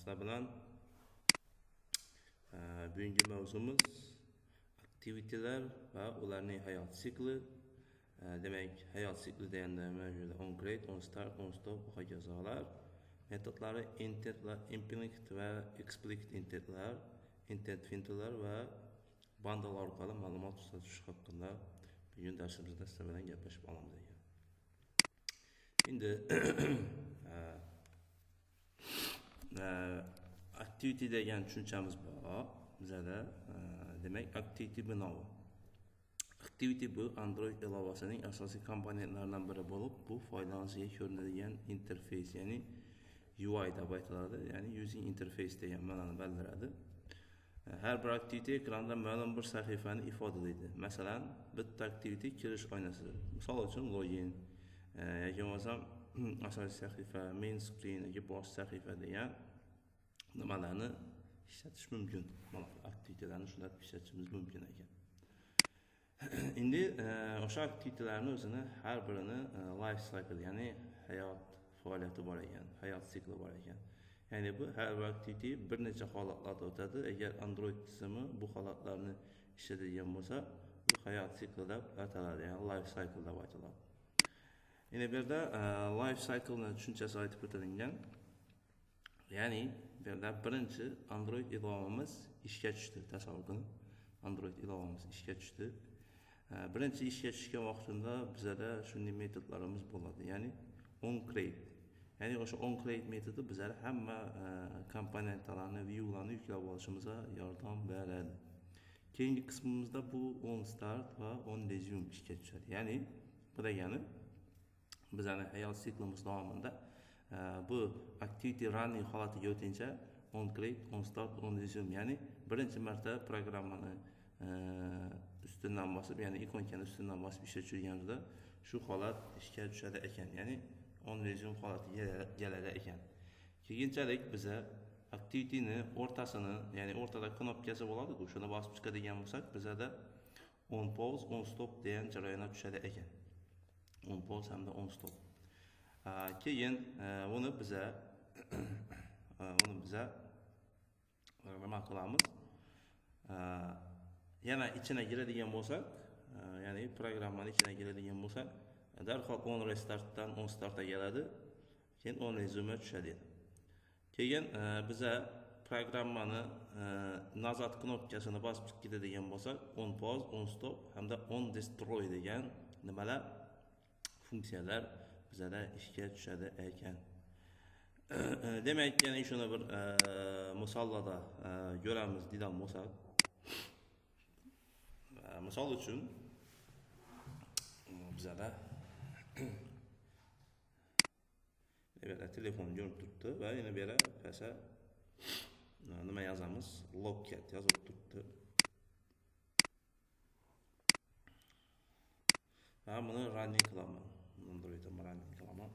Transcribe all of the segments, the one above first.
Sizlar bilan bugungi mavzumiz aktivitelar va ularning hayot sikli. Demak, hayot sikli deganda mana shu yerda on create, on start, on stop va hokazolar metodlari, intentlar, implicit va explicit intentlar, intent filtrlar va bundle orqali ma'lumot uzatish haqida bugun darsimizda sizlar bilan gaplashib olamiz ekan. Endi activity degan tushunchamiz bor bizada. Demak, activity binovi. Activity bu Android ilovasining asosiy komponentlaridan biri bo'lib, bu foydalanuvchiga ko'rinadigan interfeys, ya'ni UI deb aytiladi, ya'ni using interface degan ma'noni bildiradi. Har bir activity ekranda ma'lum bir sahifani ifodalaydi. Masalan, bitta activity kirish oynasi. Misol uchun login yoki bo'lmasam asosiy sahifa, main screen yoki bosh sahifa degan nimalarni ishlatish mumkin. Mana aktivitelarni shunday ishlatishimiz mumkin ekan. Endi o'sha aktivitelarni o'zini har birini life cycle, ya'ni hayot faoliyati bor ekan, hayot sikli bor ekan. Ya'ni bu har bir activity bir necha holatlarda o'tadi. Agar Android tizimi bu holatlarni ishlatadigan bo'lsa, bu hayot sikli deb ataladi, ya'ni life cycle deb aytiladi. Endi bu yerda life cycle'ni tushunchasi aytib o'tilgan. Ya'ni bu yerda birinchi Android ilovamiz ishga tushdi, tasavvur qiling. Android ilovamiz ishga tushdi. Birinchi ishga tushgan vaqtida bizada shunday metodlarimiz bo'ladi, ya'ni on create. Ya'ni o'sha on create metodi bizlar hamma komponentlarni, viewlarni yuklab olishimizga yordam beradi. Keyingi qismimizda bu on start va on resume ishga tushadi. Ya'ni bu degani bizning hayot siklimiz davomida bu activity running holatiga o'tincha on create, on start, on resume, ya'ni birinchi marta programmani ustidan bosib, ya'ni ikonkani ustidan bosib ishga tushirganimizda shu holat ishga tushadi ekan, ya'ni on resume holatiga keladi ekan. Keyinchalik biza activityni o'rtasini, ya'ni o'rtada knopkasi bo'ladi-ku, shuni bosib chiqadigan bo'lsak, bizada on pause, on stop degan jarayonlar tushadi ekan. On pause hamda on stop. Keyin uni biza nima qilamiz? Yana ichina kiradigan bo'lsak, ya'ni programmani ichina kiradigan bo'lsak, darhol on restartdan on startga keladi, keyin on resume tushadi. Keyin biza programmani nazat knopkasini bosib chiqib ketadigan bo'lsak, on pause, on stop hamda on destroy degan nimalar funksiyalar bizada ishga tushadi ekan. Demak, yana shuni bir misollarda ko'ramiz degan bo'lsak, misol uchun bizada bu yerda telefon ko'rinib turibdi va yana bu yerda pasa nima yozamiz? Logcat yozib turibdi. Va buni running qilaman. Androidda running qilaman.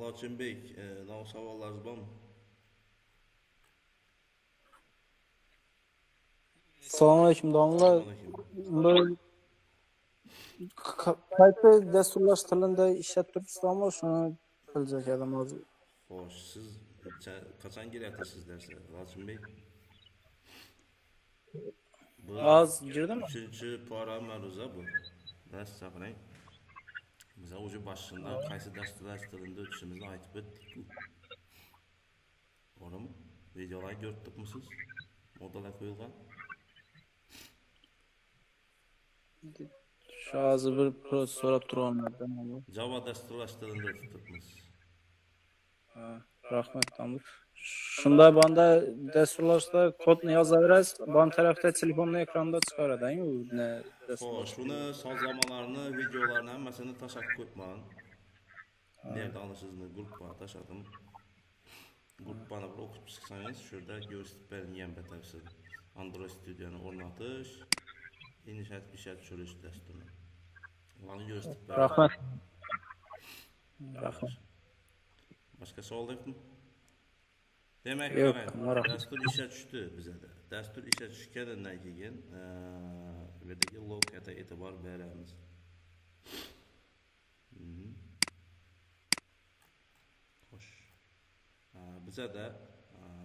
Laçınbek, savollaringiz bormi? Assalomu alaykum, domla. Qaysi dasturlash tilida ishlab turibsizmi? Shuni biljak edim hozir. Xo'sh, siz qachon kiryapsiz darsga, Laçınbek? Hozir girdim. 3-para ma'ruza bu. Dars saqlang. Biz o'zi boshından qaysi dasturlash tilida o'tishimizni aytib o'tdik-ku. To'g'rimi? Videolarni ko'rib turibmisiz? Modalar qo'yilgan. Shu hozir bir so'rab turolmadim. Java dasturlash tilida o'tib turibmiz. Ha, rahmat, domla. Shunda banda dasturlashda kodni yozaverasiz, ban tarafda telefonni ekranda chiqaradi, u ne Xo'sh, buni sozlamalarni, videolarni hammasini tashlab qo'yibman. Nerede alışınızı gruppa tashladim. Gruppani bir o'qib chiqsangiz, shu yerda ko'rsatib berilgan batafsil. Android Studioni o'rnatish, ishga tushirish dasturini. Ularni ko'rsatib berdim. Rahmat. Rahmat. Boshqa savol yo'qmi? Demak, dastur ishga tushdi bizada. Dastur ishga tushganidan keyin bu yerdagi logga e'tibor beramiz. Xo'sh. Bizada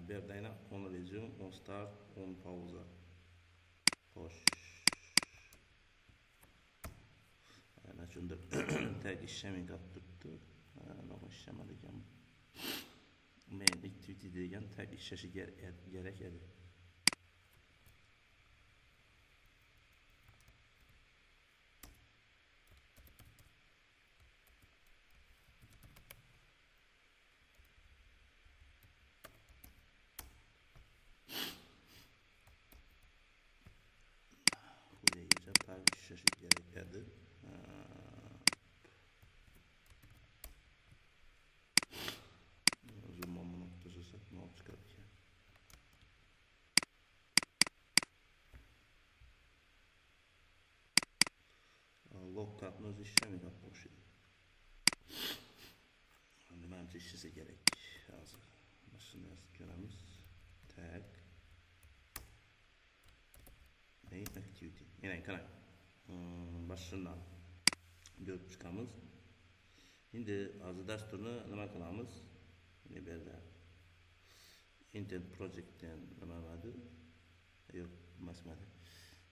bu yerda yana on resume, on start, on pauza. Xo'sh. Ana shunday tag ishlamay qolib turibdi. Nima ishlamadi ekan? Main activity degan tag ishlashi kerak edi. Tag ishlashi kerak edi. Logcatni o'zi ishlamaydi o'xshaydi. Endi menimcha ishlasa kerak. Hozir shuni ko'ramiz. Tag main activity. Yana qarang. Boshından ko'rib chiqamiz. Endi hozir dasturni nima qilamiz? Endi bu yerda Intent Project'dan nima bo'ladi? Yo'q, emasmadi.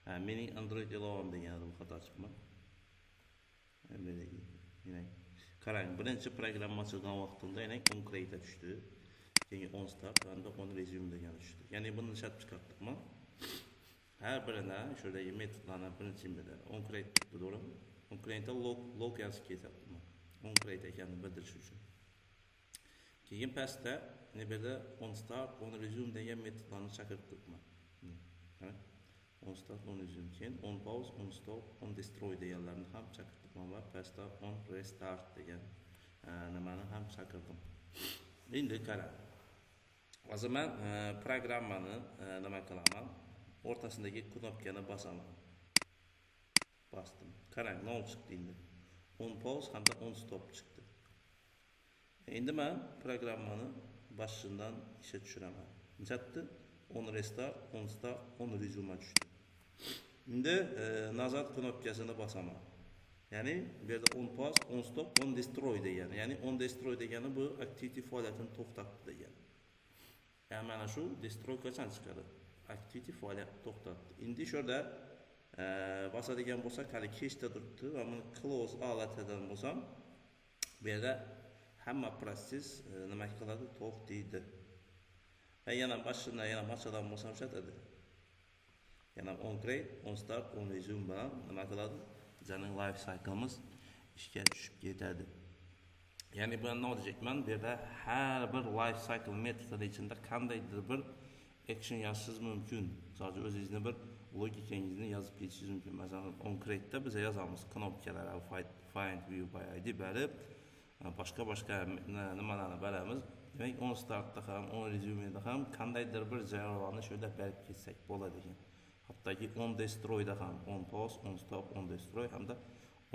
Ha, mening Android ilovam degan xato chiqma. Qarang, birinchi programma ochilgan vaqtimda yana on create tushdi. Keyin on start hamda on resume degani tushdi. Ya'ni buni ishlatib chiqartdikmi? Har birini shu yerdagi metodlarni birinchi on create turibdi, to'g'rimi? On create'da log yozib ketyaptimi? On create ekanini bildirish uchun. Keyin pastda bu yerda on start, on resume degan metodlarni chaqirib turibman. Qarang. On start, on resume, keyin on pause, on stop, on destroy deganlarni ham chaqirdim va pastda on restart degan nimani ham chaqirdim. Endi qarang. Hozir men programmani nima qilaman? O'rtasidagi knopkani bosaman. Bosdim. Qarang, nima chiqdi endi? On pause hamda on stop chiqdi. Endi men programmani boshidan ishga tushiraman. Nechatdi? On restart, on start, on resume tushdi. Endi nazar knopkasini bosaman. Ya'ni bu yerda on pause, on stop, on destroy degani. Ya'ni on destroy degani bu activity faoliyatini to'xtatdi degani. Ya'ni mana shu destroy qachon chiqadi? Activity faoliyatini to'xtatdi. Endi shu yerda bosadigan bo'lsak, hali kechda turibdi va buni close all atadigan bo'lsam, bu yerda hamma protsess nima qiladi? To'xtaydi. Va yana boshidan yana ochadigan bo'lsam ishatadi. Yana on create, on start, on resume bilan nima qiladi? Bizning life cycle'imiz ishga tushib ketadi. Ya'ni buni nima dejakman? Bu yerda har bir life cycle metodi ichida qandaydir bir action yozishingiz mumkin. Masalan, o'zingizni bir logikangizni yozib ketishingiz mumkin. Masalan, on create'da biz yozamiz knopkalar, find view by ID berib, boshqa nimalarni beramiz. Demak, on startda ham, on resume'da ham qandaydir bir jarayonni shu yerda berib ketsak bo'ladi ekan. Hattoki on destroy'da ham, on pause, on stop, on destroy hamda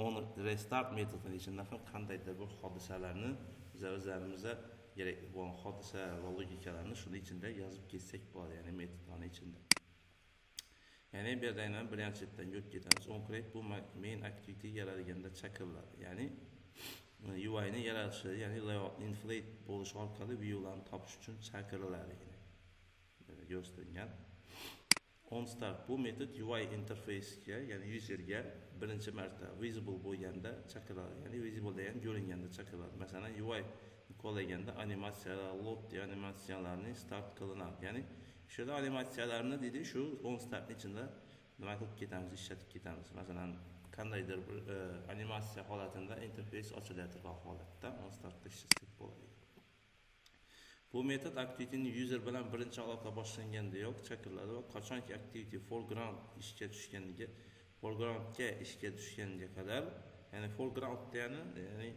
on restart metodini ichida ham qandaydir bir hodisalarni Biz o'zlarimizda kerakli bo'lgan hodisa va logikalarni shuni ichida yozib ketsak bo'ladi, ya'ni metodlarning ichida. Ya'ni bu yerda aynan birinchi chetdan yurib ketamiz. OnCreate bu main activity yaratilganda chaqiriladi. Ya'ni UI ni yaratishi, ya'ni layout inflate bo'lishi orqali viewlarni topish uchun chaqiriladi. Ko'rsatilgan. OnStart bu metod UI interface'ga, ya'ni userga birinchi marta visible bo'lganda chaqiriladi. Ya'ni visible degan ko'ringanda chaqiriladi. Masalan, UI qo'llaganda animatsiyalar, load animatsiyalarni start qilinadi. Ya'ni shunda animatsiyalarni deydi, shu OnStartning ichida nima qilib ketamiz, ishlatib ketamiz. Masalan, qandaydir bir animatsiya holatida interfeys ochilayotgan holatda OnStartda ishlatsak bo'ladi. Bu metod activityni user bilan birinchi aloqa boshlanganda yo'q chaqiriladi va qachonki activity foreground ishga tushganiga, foregroundga ishga tushganiga qadar, ya'ni foreground degani, ya'ni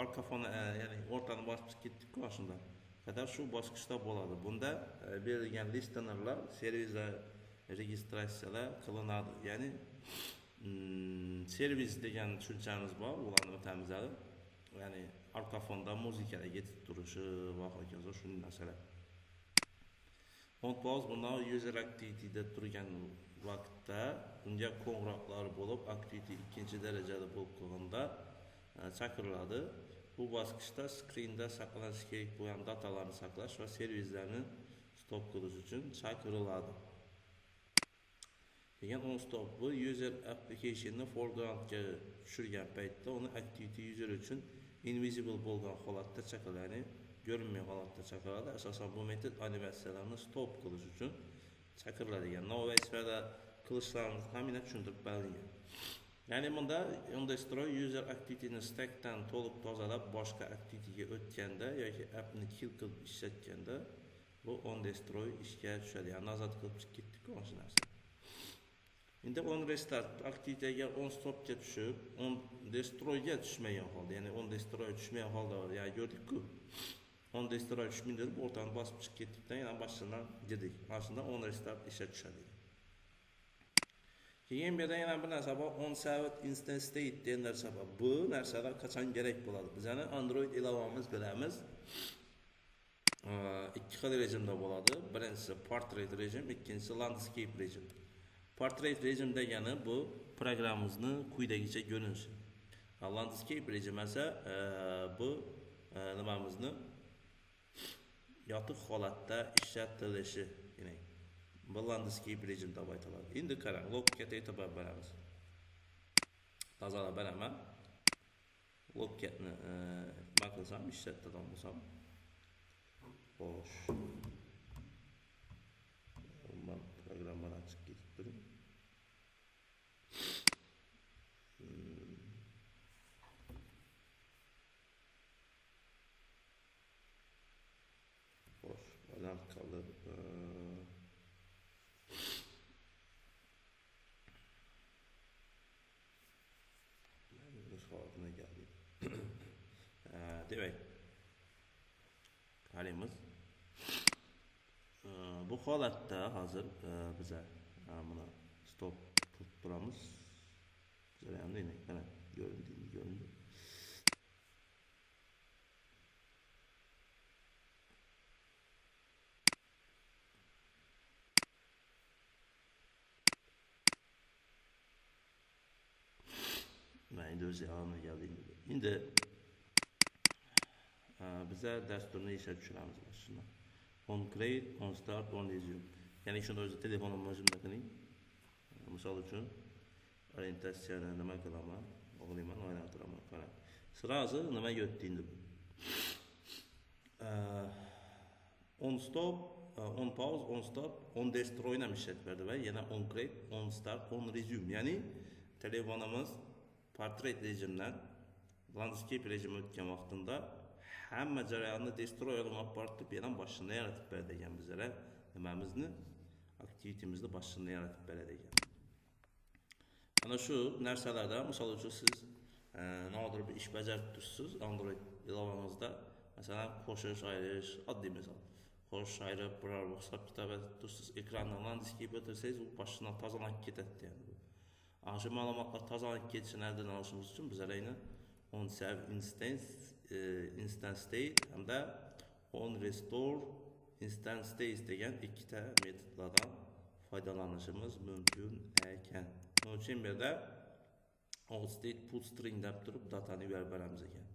arka foni, ya'ni o'rtani bosib ketdik-ku shunda qadar shu bosqichda bo'ladi. Bunda berilgan listenerlar servislar registratsiyalar qilinadi. Ya'ni servis degan tushunchamiz bor, ularni o'tamiz hali. Ya'ni arka fonda muzikalar yetib turishi va hokazo shunday narsalar. OnPause bundan user activityda turgan vaqtda unga qo'ng'iroqlar bo'lib, activity ikkinchi darajada bo'lib qolganda chaqiriladi. Bu bosqichda screenda saqlanishi kerak bo'lgan datalarni saqlash va servislarni stop qilish uchun chaqiriladi. Degan OnStop bu user applicationni foregroundga tushirgan paytda uni activity user uchun invisible bo'lgan holatda chaqiriladi, ya'ni ko'rinmay holatda chaqiriladi. Asosan bu metod animatsiyalarni stop qilish uchun chaqiriladigan. Navbatda qilishlarimizni ham yana tushuntirib berilgan. Ya'ni bunda OnDestroy user activityni stackdan to'liq tozalab boshqa activityga o'tganda yoki appni kill qilib ishlatganda bu OnDestroy ishga tushadi. Ya'ni nazar qilib chiqib ketdik-ku mana shu narsa. Endi OnRestart activity agar OnStopga tushib, OnDestroyga tushmagan holda, ya'ni OnDestroy tushmagan holda, ya'ni ko'rdik-ku. OnDestroy tushmay deb o'rtani bosib chiqib ketdik-da, yana boshidan girdik. Mana shunda OnRestart ishga tushadi. Keyin bu yerda yana bir narsa bor, OnSave Instant State degan narsa bor. Bu narsalar qachon kerak bo'ladi? Bizani Android ilovamiz bilamiz. Ikki xil rejimda bo'ladi. Birinchisi portrait rejim, ikkinchisi landscape rejim. Portrait rejim degani bu programmamizni quyidagicha ko'rinishi. Landscape rejim esa bu nimamizni yotiq holatda ishlatilishi. Ya'ni bu landscape rejim deb aytiladi. Endi qarang, logikada e'tibor beramiz. Tozalab beraman. Logikani nima qilsam, ishlatadigan bo'lsam. Xo'sh. Man programmadan chiqib ketib turing. Xo'sh, baland qilib holatına geldik. Demak, qaraymiz. Bu holatda hozir biza buni stop qilib turamiz. Jarayonni endi mana ko'rindi, ko'rindi. Endi o'zi yonına geldi. Endi biza dasturni ishga tushiramiz shuni. OnCreate, OnStart, OnResume. Ya'ni shuni o'zi telefonimni o'zimda qiling. Misol uchun orientatsiyani nima qilaman? O'g'layman, aylantiraman, qarang. Sirazi nimaga o'tdi endi bu? OnStop, OnPause, OnStop, OnDestroy ham ishlatib berdi va yana OnCreate, OnStart, OnResume. Ya'ni telefonimiz portrait rejimdan landscape rejimi o'tgan vaqtida hamma jarayonni destroy olib borib yana boshini yaratib beradi ekan bizlara. Nimamizni, aktivitemizni boshini yaratib beradi ekan. Mana shu narsalarda misol uchun siz nodir bir ish bajarib tursiz Android ilovangizda, masalan qo'shish, ayirish, oddiy misol. Qo'shish, ayirib, biror bir hisob kitob etib tursiz, ekrandan landscape o'tirsangiz, u boshidan tozalanib ketadi yani bu. Ana shu ma'lumotlar tozalanib ketishini oldini olishimiz uchun bizlar aynan OnSave Instant instance state hamda on restore instance state degan ikkita metodlardan foydalanishimiz mumkin ekan. Buning uchun bu yerda all state put string deb turib datani yuborib beramiz ekan.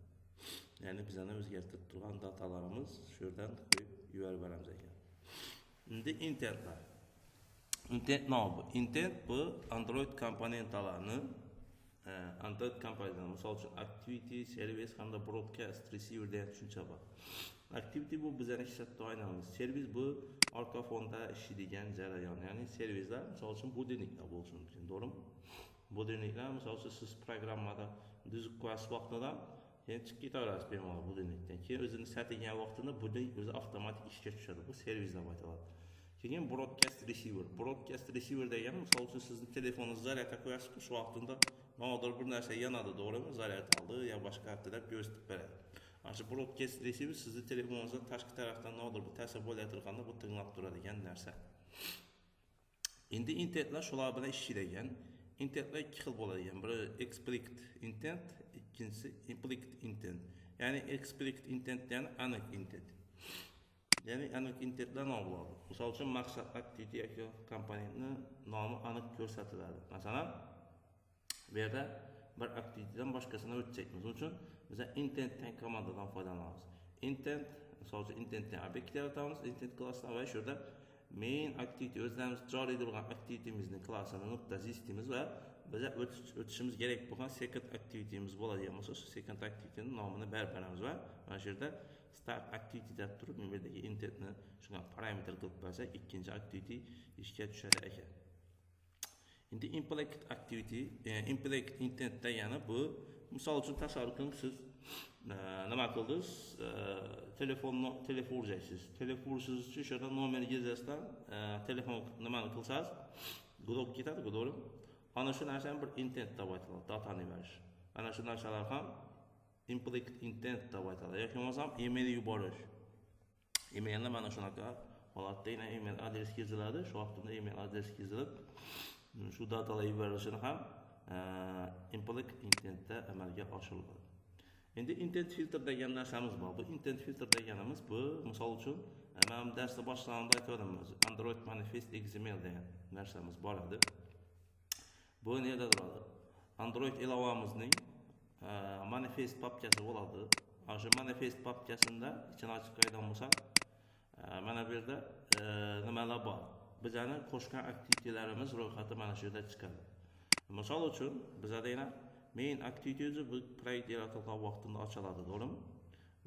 Ya'ni bizani o'zgartirib turgan datalarimiz shu yerdan qo'yib yuborib beramiz ekan. Endi intentlar. Intent nima bu? Intent bu Android komponentlarini, Android komponentlar, misol uchun activity, service hamda broadcast receiver degan tushuncha bor. Activity bu bizani ishlatib oynamiz. Service bu orqa fonda ishlaydigan jarayon. Ya'ni servislar misol uchun budilniklar bo'lishi mumkin, to'g'rimi? Budilniklar misol uchun siz programmada tuzib qo'yasiz vaqtida, keyin chiqib ketaverasiz bemalol budilnikdan. Keyin o'zini satilgan vaqtida budilnik o'zi avtomatik ishga tushadi. Bu servis deb aytiladi. Keyin broadcast receiver. Broadcast receiver degani misol uchun sizni telefoningizni zaryadga qo'yasiz, shu vaqtida nodir bir narsa yonadi, to'g'rimi? Zaryad oldi yo boshqa deb ko'rsatib beradi. Ana shu broadcast receiver sizni telefoningizda tashqi tarafdan nodir bir ta'sir bo'layotganda bu tinglab turadigan narsa. Endi intentlar shular bilan ishlaydigan. Intentlar ikki xil bo'ladigan. Biri explicit intent, ikkinchisi implicit intent. Ya'ni explicit intent degani aniq intent. Ya'ni aniq intentlar nima bo'ladi? Misol uchun maqsad activity yoki komponentni nomi aniq ko'rsatiladi. Masalan, bu yerda bir activitydan boshqasini o'tchakmiz. Shuning uchun biz intentdan komandadan foydalanamiz. Intent, misol uchun intentdan obyekt yaratamiz, intent klassidan va shu yerda main activity o'zlarimiz joriy turgan activitymizni klassini nuqta zistimiz va biz o'tishimiz kerak bo'lgan second activitymiz bo'ladigan bo'lsa, shu second activityning nomini berib beramiz va mana shu yerda start activity deb turib, bu yerdagi intentni shunga parametr qilib bersak, ikkinchi activity ishga tushadi ekan. Endi implicit activity, implicit intent degani bu misol uchun tasavvur qiling, siz nima qildingiz? Telefonni telefon urasiz. Telefon ursangiz shu yerda nomer yozasizdan telefon nimani qilsangiz, gudok ketadi, to'g'rimi? Ana shu narsani bir intent deb aytiladi, datani berish. Ana shu narsalar ham implicit intent deb aytiladi. Yoki bo'lmasam email yuborish. Emailni mana shunaqa holatda yana email adresi yoziladi. Shu vaqtda email adresi yozilib, shu datalar yuborilishini ham implicit intentda amalga oshiriladi. Endi intent filter degan narsamiz bor. Bu intent filter deganimiz bu misol uchun men darsda boshlanganida aytgandim o'zi Android manifest XML degan narsamiz bor edi. Bu nerda turadi? Android ilovamizning manifest papkasi bo'ladi. Ana shu manifest papkasida ichini ochib qo'ygan bo'lsak, mana bu yerda nimalar bor? Bizani qo'shgan aktivitelarimiz ro'yxati mana shu yerda chiqadi. Misol uchun bizada yana main activity o'zi bu proyekt yaratilgan vaqtida ochiladi, to'g'rimi?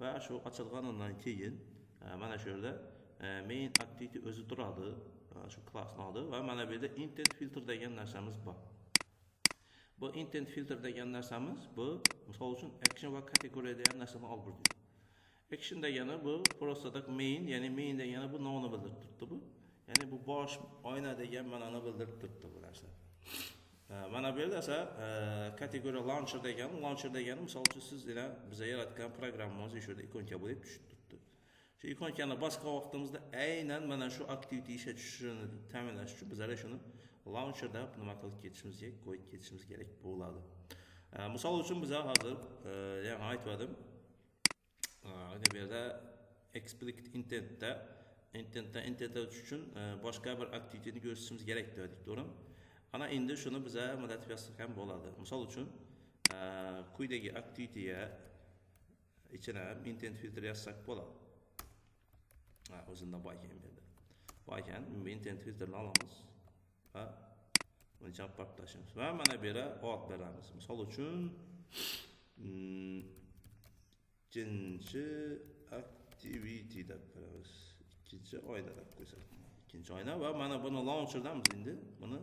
Va shu ochilganidan keyin mana shu yerda main activity o'zi turadi, shu klassni odi va mana bu yerda intent filter degan narsamiz bor. Bu intent filter degan narsamiz bu misol uchun action va kategoriya degan narsani olib bordi. Action degani bu просто так main, ya'ni main degani bu nomni bildirib turibdi bu. Ya'ni bu bosh oyna degan ma'noni bildirib turibdi bu narsa. Mana bu yerda esa kategoriya launcher degani, launcher degani misol uchun siz yana biza yaratgan programmamiz shu yerda ikonka bo'lib tushib turibdi. Shu ikonkani bosgan vaqtimizda aynan mana shu activity ishga tushishini ta'minlash uchun bizlar shuni launcherda nima qilib ketishimizga qo'yib ketishimiz kerak bo'ladi. Misol uchun biz hozir ya'ni aytdim, bu yerda explicit intentda intentdan intentga o'tish uchun boshqa bir activityni ko'rsatishimiz kerak dedik, to'g'rimi? Ana endi shuni biza muddatib yozsak ham bo'ladi. Misol uchun quyidagi activityga ichine intent filter yozsak bo'ladi. Ha, o'zida bor ekan bu yerda. Bor ekan, intent filterni olamiz va buni chap tashlaymiz va mana bu yerga ot beramiz. Misol uchun ikkinchi activity deb beramiz. Ikkinchi oyna deb qo'ysak. Ikkinchi oyna va mana buni launcherdamiz endi. Buni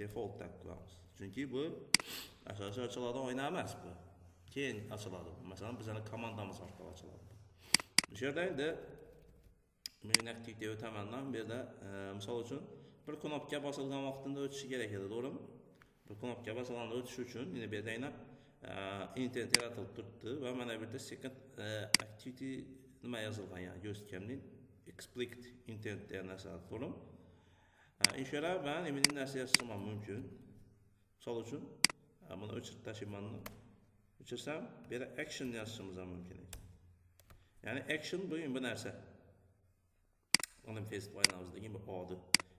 default deb qo'yamiz. Chunki bu asosiy ochiladigan oyna emas bu. Keyin ochiladi. Masalan, bizning komandamiz orqali ochiladi. Bu yerda endi main activity o'tamandan bu yerda misol uchun bir knopka bosilgan vaqtida o'tishi kerak edi, to'g'rimi? Bir knopka bosilganda o'tish uchun endi bu yerda aynan intent yaratilib turibdi va mana bu yerda second activity nima yozilgan, ya'ni ko'rsatganimdek explicit intent degan narsa, to'g'rimi? Inshaalloh ben eminim narsa yozishim ham mumkin. Misol uchun buni o'chirib tashlayman, O'chirsam, bu yerda action yozishimiz ham mumkin ekan. Ya'ni action bu bir narsa. Uni Facebook oynamizdagi bir odi.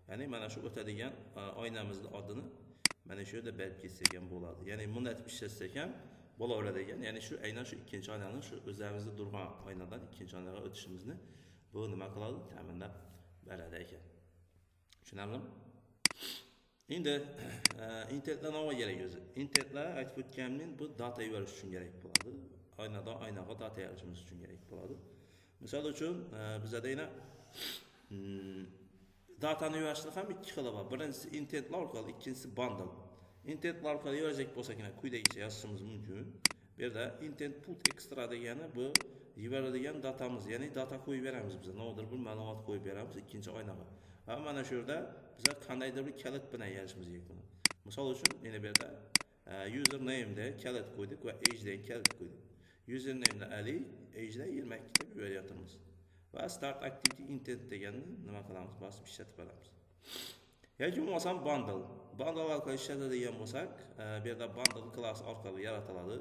Ya'ni mana shu o'tadigan oynamizning odini mana shu yerda berib ketsak ham bo'ladi. Ya'ni bunday etib ishlatsak ham bo'laveradi ekan. Ya'ni shu aynan shu ikkinchi oynani, shu o'zimizda turgan oynadan ikkinchi oynaga o'tishimizni bu nima qiladi? Ta'minlab beradi ekan. Tushunarlimi? Endi intentlar nima kerak o'zi? Intentlar aytib o'tganimdek bu data yuborish uchun kerak bo'ladi. Oynadan oynaga data yuborishimiz uchun kerak bo'ladi. Misol uchun bizada yana datani yuborishni ham ikki xili bor. Birinchisi intentlar orqali, ikkinchisi bundle. Intentlar orqali yuborajak bo'lsak, quyidagicha yozishimiz mumkin. Bu yerda intent put extra degani bu yuboradigan datamiz, ya'ni data qo'yib beramiz biz. Nimadir bir ma'lumot qo'yib beramiz ikkinchi oynaga. Va mana shu yerda biza qandaydir bir kalit bilan yozishimiz kerak buni. Misol uchun, yana bu yerda username'da kalit qo'ydik va age'da kalit qo'ydik. Username'da Ali, age'da 22 deb yuboryapmiz. Va start activity intent deganni nima qilamiz? Bosib ishlatib beramiz. Yoki bo'lmasam bundle. Bundle orqali ishlatadigan bo'lsak, bu yerda bundle klass orqali yaratiladi.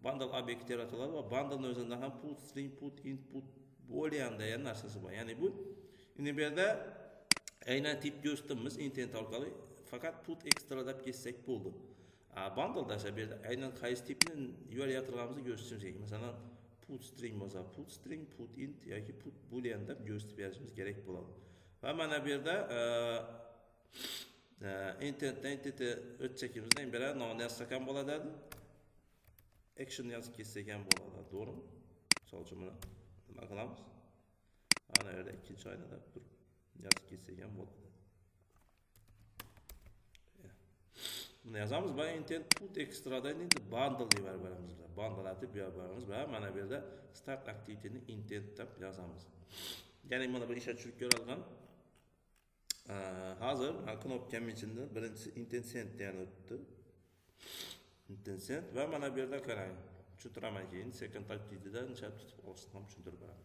Bundle obyekti yaratiladi va bundlening o'zida ham put string, put int, put boolean degan narsasi bor. Ya'ni bu endi bu yerda aynan tip ko'rsatamiz intent orqali, faqat put extra deb ketsak bo'ldi. Bundle desa bu yerda aynan qaysi tipni yuborayotganimizni ko'rsatishimiz kerak. Masalan, put string bo'lsa put string, put int yoki put boolean deb ko'rsatib berishimiz kerak bo'ladi. Va mana bu yerda intentdan intentga o'tchakimizdan beri nomini yozsak ham bo'ladi. Action yozib ketsak ham bo'ladi, to'g'rimi? Misol uchun buni nima qilamiz? Ana yerda ikkinchi oynada turib yozib ketsak ham bo'ladi. Buni yozamiz va intent put extradan endi bundle deb beramiz. Bundle atib beramiz va mana bu yerda start activityni intent deb yozamiz. Ya'ni mana bir ishga tushirib ko'radigan. Hozir knopkam ichida birinchisi intent send degan o'tdi. Intent send va mana bu yerda qarang, tushuntiraman keyin second activityda nishab tutib olishni ham tushuntirib beraman.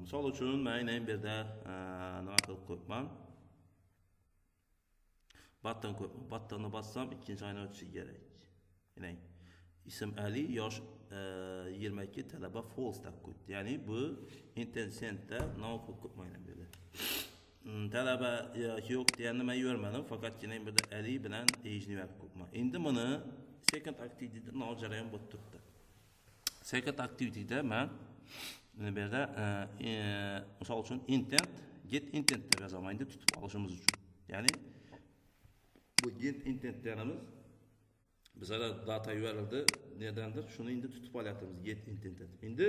Misol uchun men aynan bu yerda nima qilib qo'yibman? Button qo'yibman. Buttonni bossam ikkinchi oyna o'tishi kerak. Ya'ni ism Ali, yosh 22, talaba false deb qo'yibdi. Ya'ni bu intent sendda nima qilib qo'yibman bu yerda. Talaba yo'q deganni men yubormadim, faqatgina bu yerda Ali bilan age'ni berib qo'yibman. Endi buni second activityda nima jarayon bo'lib turibdi. Second activityda men bu yerda misol uchun intent get intent deb yozaman endi tutib olishimiz uchun. Ya'ni bu get intent deganimiz bizga data yuborildi, nedandir shuni endi tutib olyapmiz get intent deb. Endi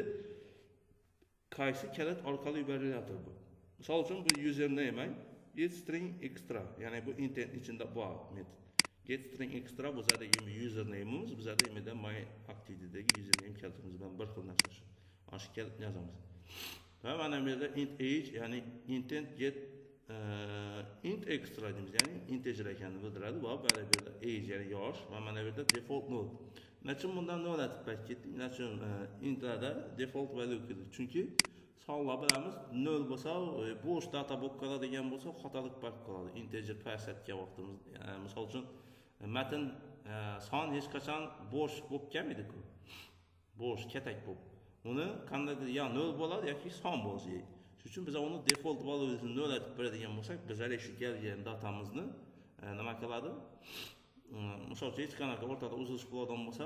qaysi kalit orqali yuborilyapti bu? Misol uchun bu username get string extra, ya'ni bu intent ichida bor metod. Get string extra bu bizadagi username'imiz, bizada endi my activity'dagi username kalitimiz bilan bir xil narsa shu. Ana shu kalitni yozamiz. Va mana bu yerda int age, ya'ni intent get int extra deymiz, ya'ni integer ekanini bildiradi va mana bu yerda age, ya'ni yosh va mana bu yerda default null. Nechun bundan null atib ketdik? Nechun intlarda default value keldi? Chunki sonlar bilamiz, null bo'lsa, bo'sh data bo'lib qoladigan bo'lsa, xatolik bo'lib qoladi. Integer pasatga vaqtimiz, misol uchun matn son hech qachon bo'sh bo'lib kelmaydi-ku. Bo'sh, katak bo'lib. Uni qandaydir ya 0 bo'ladi yoki son bo'lishi kerak. Shuning uchun biz uni default value'sini 0 etib beradigan bo'lsak, biz hali shu kelgan datamizni nima qiladi? Misol uchun hech qanaqa o'rtada uzilish bo'ladigan bo'lsa,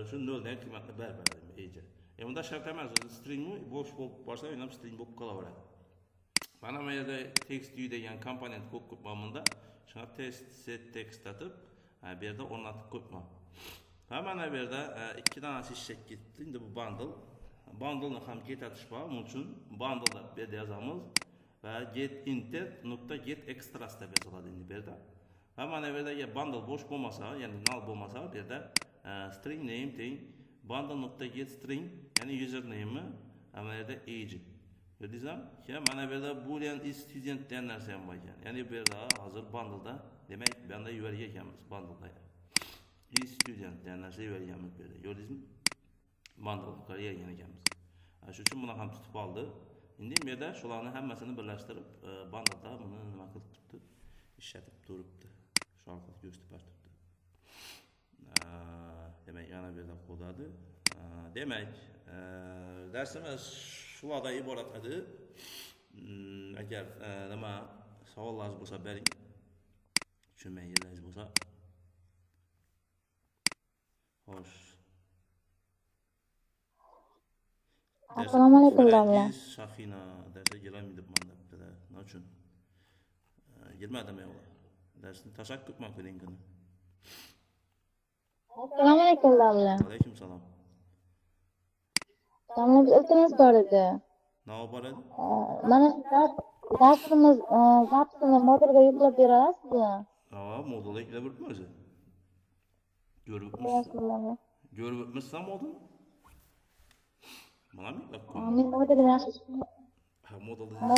shu 0 dan qiymatni berib beradi age. Bunda shart emas, o'zi stringmi bo'sh bo'lib borsa, u ham string bo'lib qolaveradi. Mana bu yerda text view degan komponent qo'yib qo'yibman bunda. Shunga test set text atib, bu yerda o'rnatib qo'yibman. Va mana bu yerda ikki danasi ishga ketdi. Endi bu bundle. Bundle'ni ham get atish bor. Buning uchun bundle deb bu yerda yozamiz va get intent nuqta get extras deb yoziladi endi bu yerda. Va mana bu yerda agar bundle bo'sh bo'lmasa, ya'ni null bo'lmasa, bu yerda string name teng bundle nuqta get string, ya'ni username'i mana bu yerda age. Ko'rdingizmi? Keyin mana bu yerda boolean is student degan narsa ham bor ekan. Ya'ni bu yerda hozir bundle'da, demak, bu yerda yuborgan ekanmiz bundle'da. Is student degan narsa yuborganmiz bu yerda. Ko'rdingizmi? Bundle yuborgan ekanmiz. Shuning uchun buni ham tutib oldi. Endi bu yerda shularni hammasini birlashtirib, bandada buni nima qilib turibdi? Ishlatib turibdi. Shu orqali ko'rsatib turibdi. Demak, yana bu yerda qo'yadi. Demak, darsimiz shulardan iborat edi. Agar nima savollaringiz bo'lsa bering. Tushunmagan yerlaringiz bo'lsa. Xo'sh. Assalomu alaykum domla. Shahina darsga kelolmay debman debdilar. Nima uchun? Kelmadim ular. Darsni tashlab ketman linkini. Assalomu alaykum domla. Alaykum salom. Domla, biz iltimos bor edi. Nima bor edi? Mana darsimiz zapsini modulga yuklab bera olasizmi? Ha, modulga yuklab beribmi o'zi? Ko'ribmizsan modulni? Mana mi? Men modulni yaxshi Ha, modulni